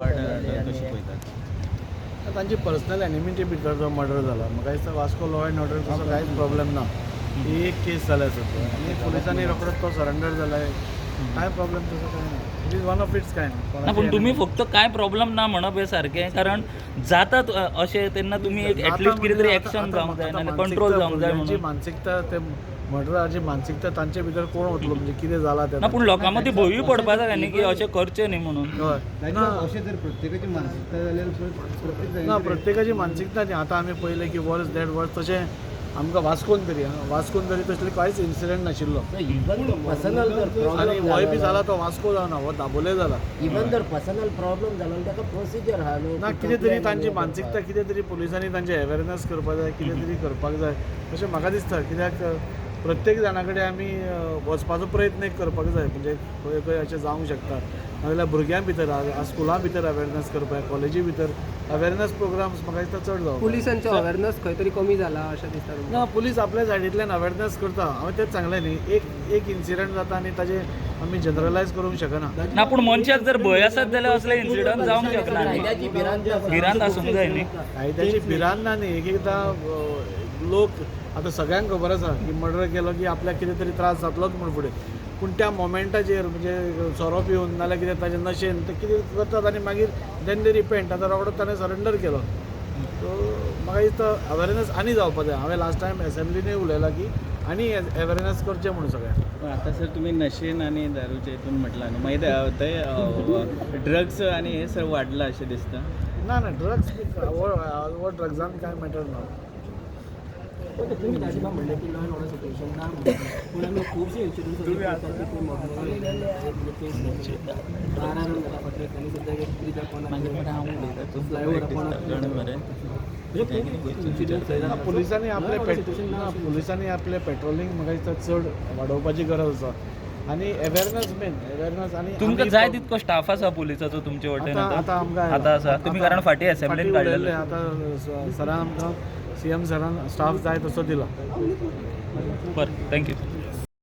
कशी पळयतात? तांची पर्सनल एनिमिटी भितर जो मर्डर जाला, म्हाका दिसता वास्को लॉ एंड ऑर्डर तसो कांयच प्रॉब्लेम ना. ही एक केस जाल्या सद्या आनी पुलिसांनी रोखडोच तो सरेंडर जाला. कांय प्रॉब्लेम तसो कांय ना. It is one of its kind. ना, पूण तुमी फक्त काय प्रॉब्लेम ना म्हणप हें सारकें, कारण जातात अशें तेन्ना तुमी एक एटलिस्ट कितें तरी एक्शन जावंक जाय, नाल्यार कंट्रोल जावंक जाय म्हणून. मानसिकता, ते मर्डराची मानसिकता तांचे भितर कोण वतलो, म्हणजे कितें जाला तें. ना, पूण लोकां मदीं भंयूय पडपा जाय न्ही की अशें करचें न्ही म्हणून. हय, ना. अशें जर प्रत्येकाची मानसिकता जाल्यार प्रत्येक ना, प्रत्येकाची मानसिकता न्ही. आतां आमी पळयलें की वर्स देड वर्स तशें आमकां वास्कोन तरी, आं, वास्कोन तरी तसले कांयच इन्सिडंट नाशिल्लो. इवन पर्सनल जर आनी प्रॉब्लेम होय बी जाला तो वास्को जावना, हो दाबोले जाला. इवन जर पर्सनल प्रॉब्लेम जालो जाल्यार ताका प्रोसिजर आहा न्हू. ना, कितें तरी तांची मानसिकता, कितें तरी पुलिसांनी तांचे अवेरनस करपाक जाय, कितें तरी करपाक जाय अशें म्हाका दिसता. कित्याक प्रत्येक जाणा कडेन आमी वचपाचो प्रयत्न एक करपाक जाय. म्हणजे खंय खंय अशें जावंक शकता, नाजाल्यार भुरग्यां भितर, आज स्कुलां भितर अवेरनस करपाक जाय, कॉलेजी भितर अवेरनस प्रोग्राम्स म्हाका दिसता चड जावपाक जाय. पुलिसांचो अवेरनस खंय तरी कमी जाला अशें दिसता तुमकां? ना, पुलीस आपल्या सायडींतल्यान अवेरनस करता. हांवें तेंच सांगलें न्ही, एक एक इन्सिडंट जाता आनी ताजें आमी जनरलायज करूंक शकना. ना, पूण मनशाक जर भंय आसत जाल्यार असले इन्सिडंट जावंक शकना न्ही. कायद्याची भिरांत आसा. भिरांत आसूंक जाय न्ही. कायद्याची भिरांत ना न्ही. एक एकदां लोक, आतां सगळ्यांक खबर आसा की मर्डर केलो की आपल्याक कितें तरी त्रास जातलोच म्हूण फुडें, पूण त्या मोमेंटाचेर म्हणजे सोरो पिवन नाल्यार कितें ताजे नशेन ते कितें करतात आनी मागीर then they repent. आतां रोखडोच ताणें सरेंडर केलो. सो म्हाका दिसता अवेरनस आनी जावपा जाय. हांवें लास्ट टायम एसेंब्लीनूय उलयलां की आनी अवेरनस करचें म्हणून सगळ्यांक. पण आता सर, तुम्ही नशेन आणि दारूच्या हितून म्हटलं न्हू, मागीर ते ड्रग्स आणि हे सर वाडलां अशें दिसता. ना ना, ड्रग्स हो ड्रग्सान कांय मॅटर ना. तुम्ही दाजीबा म्हणलें की लॉ अँड ऑर्डर सिच्युएशन ना म्हणून. पूण आमी खुबशे इन्सिडंट्स अशे पळयतात की ते मॉब बारा जाण जाता फाटल्या दिसांनी सद्याक एक ब्रिजा कोणाक फ्लायओवर कोणाक, म्हणजे खूब इन्सिडंट्स ना, पुलिसांनी आपले ना, पुलिसांनी आपले पेट्रोलिंग म्हाका दिसता चड वाडोवपाची गरज आसा आनी अवेरनस, मेन अवेरनस आनी तुमकां आमी जाय तितको स्टाफ आसा पुलिसाचो तुमचे वटेन? आतां आतां आमकां आयला. आतां आसा तुमी, कारण फाटीं असेंब्लीन फाटीं उलयल्लें. काडलेलें. आतां सरान आमकां, सीएम सरान स्टाफ जाय तसो दिला. बरें, thank you.